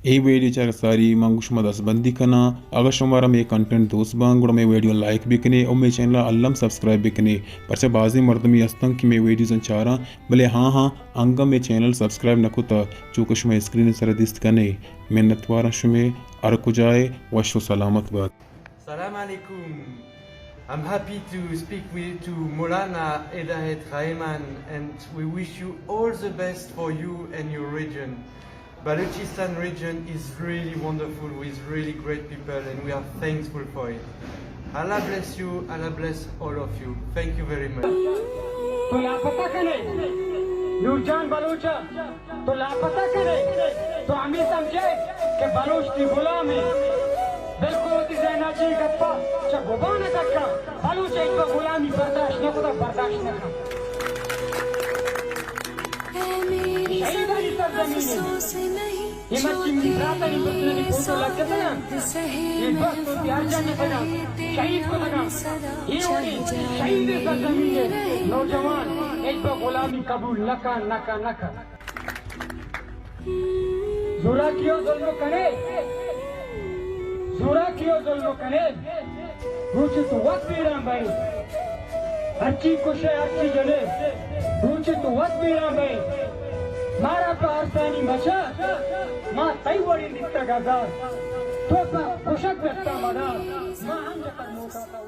اے ویڈیو چہ ساری من گوں شما دست بندی کناں۔ اگر شمارا مئے کنٹینٹ دوست باں، گڑا مئے ویڈیو لائک بکنے اور مئے چینل الم سبسکرائب بکنے، پرچہ بازیں مردمی ہستن کہ مئے ویڈیوزاں چاراں، بلے ہاں ہاں، انگا مئے چینل سبسکرائب نہ کتا، چو کہ شما اسکرین سر دیست کنے۔ منتواراں شمئے، ہر کجائے وش و سلامت بات۔ Salam alaikum. I'm happy to speak with, to Maulana Hedayat Rahman, and we wish you all the best for you and your region. Balochistan region is really wonderful with really great people, and we are thankful for it. Allah bless you, Allah bless all of you. Thank you very much. تو لاپتہ کنے نور جان بلوچ ءَ، تو لاپتہ کنے، تو ہمے سمجھے کہ بلوچ تئی غلام ایں۔ بالکل وتی ذہن ءَ چہ اے گپ ءَ چہ گبان ءَ درکن۔ بلوچ ءَ ہچبر غلامی برداشت نہ کتگ، برداشت نہ کنت۔ شہیدانی سرزمین اِنت۔ اے مرچی منی براتانی پترانی فوٹو لگتگ اَنت۔ اے بخت وتی ارجان اتگ اَنت، شہید کتگ اَنت۔ اے وڑیں شہیدیں سرزمین ءِ نوجوان ہچبر غلامی قبول نہ کن، نہ کن، نہ کن۔ زوراکی ءُ ظلم کنے، زوراکی ءُ ظلم کنے، روچ تو وت بیران بئے۔ ہرچی کشے، ہرچی جنے، روچ تو وت بیران بئے۔ مارا پہ ارسانی مچار، ما تئی وڑیں دیتگ ہزار۔ تو پہ کشگ دستا مدار، ما ہم جتگ نوکا۔